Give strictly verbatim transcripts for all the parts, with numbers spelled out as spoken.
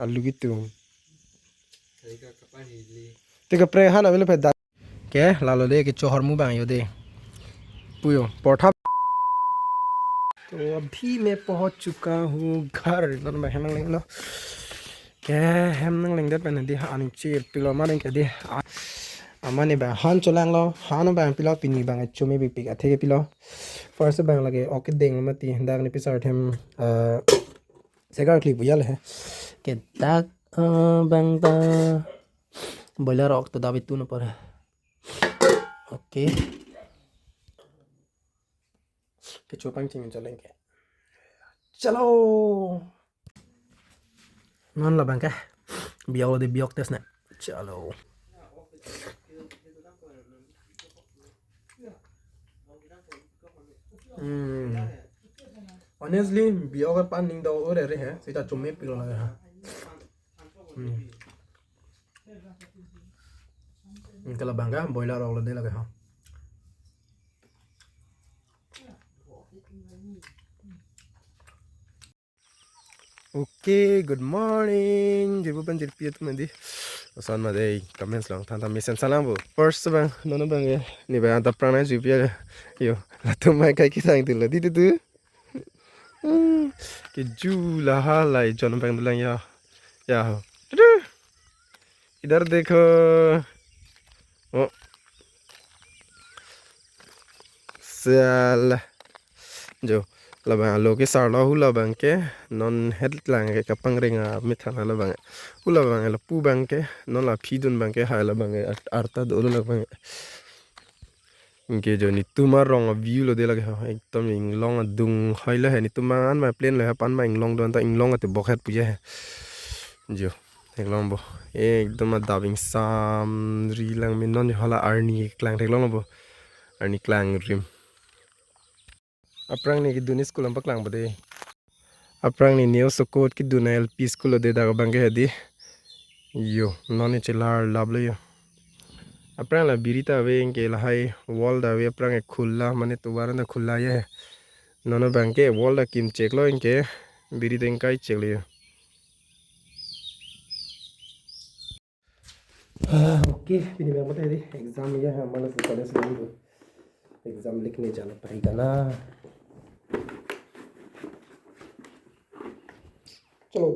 Alu kitum. Te kaprek han avelo phe da. Ke lalo de kecho ahormu abang jo de. Puyo portha. तो अभी मैं पहुंच चुका हूँ घर. Non abang hem nanglenglo. Ke hem nanglengdet pen di ha aning chirpilo ma ding ke di. A-, amat ne abang han cholanglo, han abang pilo, pini abang chome bipik athe ke pilo. First abang lake ok deng mati, dak ne pisar them, eh, segar kli puya le he. Ke dak, eh, abang ta boiler ok to dabi tu no pore. Okay. Kecho pangcheng choleng ke. Chalo. Non labang ke. Biok lo de biok tes na. Chalo. Hmm. Honestly, biok ke pan ning do ore re he. Sita chome pilo lage ha. Hmm. Ke labang ke boiler ok lo de lage ha. Okay, good morning. Jirpo pen jirpi atum di. Osan ma dei comments long than than mesen salam bo. First abang, non abang ya. Ne abang anta prang na jirpi ya. Yo, latum mai kai kisang tu la di tu tu. Hmm, ke ju la ha lai jon abang dulang ya. Ya. Tu tu. इधर देखो. Oh. Salah. Jo. Labang alo ke sarlo hu labang ke non het lang ke kapangring a mithan labang. Hu labang lapu abang ke non la phi dun abang ke hai labang ke art-, arta dolo labang. Anke jo netum arong a view lo de lake ho, ekdom inglong adung hoi lo he, netum angan ma plane lo he, pan ma inglong do-an ta inglong ate bokhet puya he. Jo, theklong bo. Ekdom adap ingsam ri lang min non jo hala arni klang theklong bo. Arni klang rim. Aphrang ne kedun school an paklang bo de. Aphrang ne New Sokot kedun a L P school lo de dak abang ke hedi. Yo, non ne chelar lap lo yo. Aphrang la biri ta ave anke lahai wall ta ave aphrang ke khula mane tovar ta khula ye. Non abang ke wall ta kim chek lo anke biri ta ingkai chek lo yo. Ah, okay, pini abang mate di exam ya, हमारा से college नहीं हो. Exam लिखने जाना पड़ेगा ना. चलो.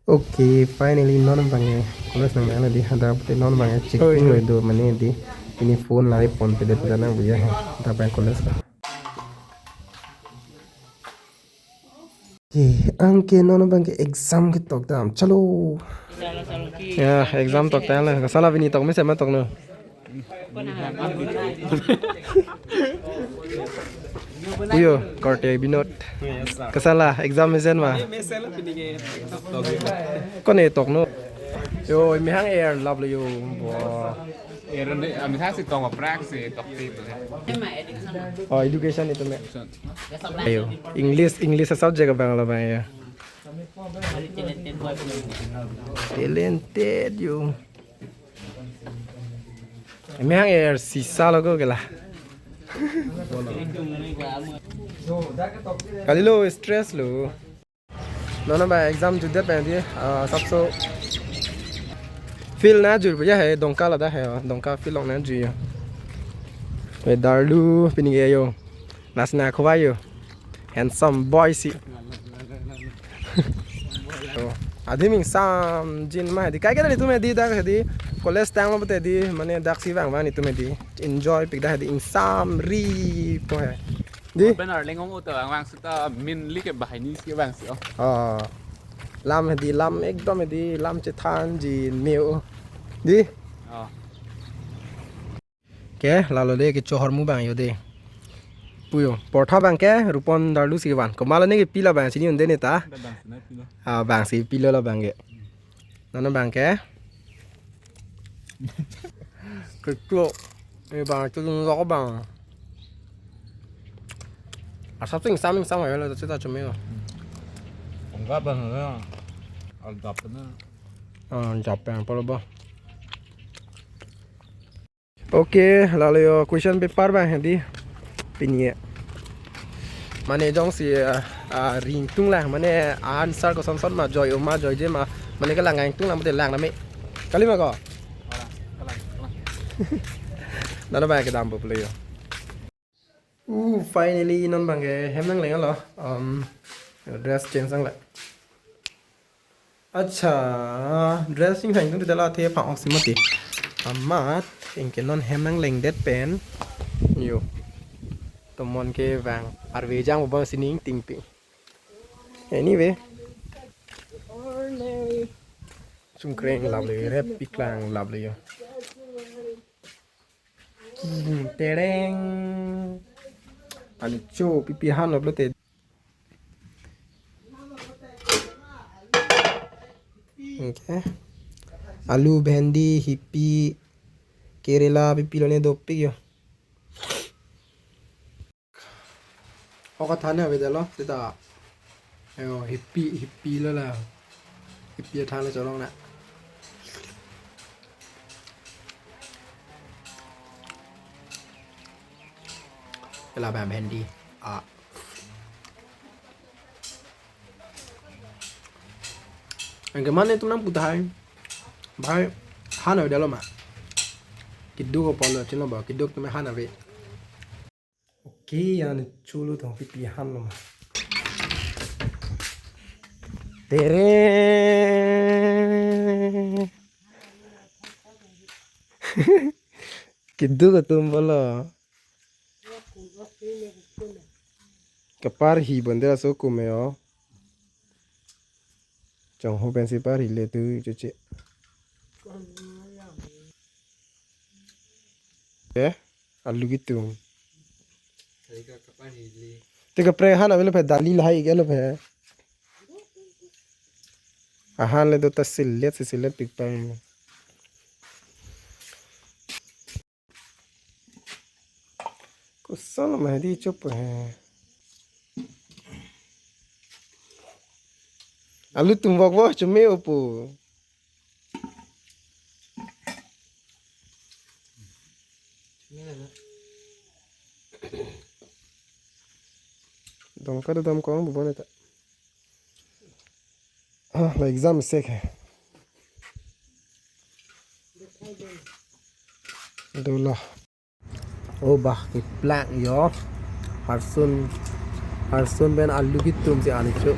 Okay, finally non abang ke college nang nang di hada pute non abang ke checking lo do mane di ini phone lai phone pe de pute nang buya hai. Hada abang college ka. Oke, anke non abang ke exam ketok dam. Chalo. Ya, exam tok tang le. Kasala pini tok mesen ma tok no. Uyo, korte Binod. Kasala exam mesen ma. Kone tok no. Yo, mehang air love lo yo. Wah. Air ne, ami thasi tong aprak si tok ti. Oh, education itu me. Ayo, English, English subject abang labang ya. Talented yo. Mehang air sisa lo ko kela. Kalilo stress lo. Non abang exam jutdet pen di, ah, sabso field na jur puya hai, Dongka ladak hai, Dongka field along na jur yo. Weather lu pini ke yo. Nasna khowa yo. Handsome boy si. Oh, adim ingsam jin ma di. Kai ke netum di dak di college tanglo pute di, mane dak si vang vang netum di. Enjoy pik dak di ingsam ri po hai. Di? Ben Arleng ong uta vang vang sita min li ke bahai ni si vang si oh. Oh. Lam di, lam ekdom di, lam chethan ji meo. Di? Oh. Ke, lalo de kecho ahormu abang jo de. Puyo, portha abang ke, Rupon Darlu si van. Komatlo ne kepi labang chini un-e ne ta? Bang si na pilo. Ah, bang si pilo labang ke. Non abang ke. Kecho. Eh, bang, tu dun lok bang. Asap tu ingsam ingsam ayo lo, tu ta chumi lo. Enggak bang ya. Al dap na. Ah, dap yang polo ba. Okay, lalo yo question paper abang di. Pini ya. Mane jongsi, ah, ah, ring tunglang, mane answer koson son ma, joi o ma, joije ma, mane kelang ingtung lang, mate lang name. Kali ma ko? Nana ba kedam po pule yo. Uh, finally, non bang ke hem nangleng lo. Um, dress change sang le. Acha, dress chingthang tung dala the pang oksi mati. Amat, ingke non hem nanglengdet pen. Yo. Tomon ke vang arve jang bang sining tingpi. Anyway. Chungkreng lovely, rep piklang lovely yo. Hmm, tereng. Anu cho pipi han lo te. Okay. Alu, bhendi, hipi, kerela, pipi lone dopik yo. Oka thane avedetlo, sita. Ayo, hipi, hipi lo la. Hipi thane chorong na. Kela bam bhendi. Ah. Anke mane tum nangpu tahai. Bhai, han avedetlo ma. Keduk apotlo, chinilo ba, keduk tum han ave. Okay, yan chulo thong pipi han lo ma. Tere. Keduk atum bolo. Kaparhi bonde aso kume o. Chongho pensi parhi le tu chuche. Eh, alu kitum. Te kaprek han avelo phe, dali lahai iklo phe. Ahan le do ta silet si silet pikpang. Koson ma hedi chop he. Alu tum vok vok chume opo. Dongka do dam kong bu boneta. Ah, la exam sek he. Dola. Oh bah, keplang yo. Harsun, harsun pen alu kitum si anicho.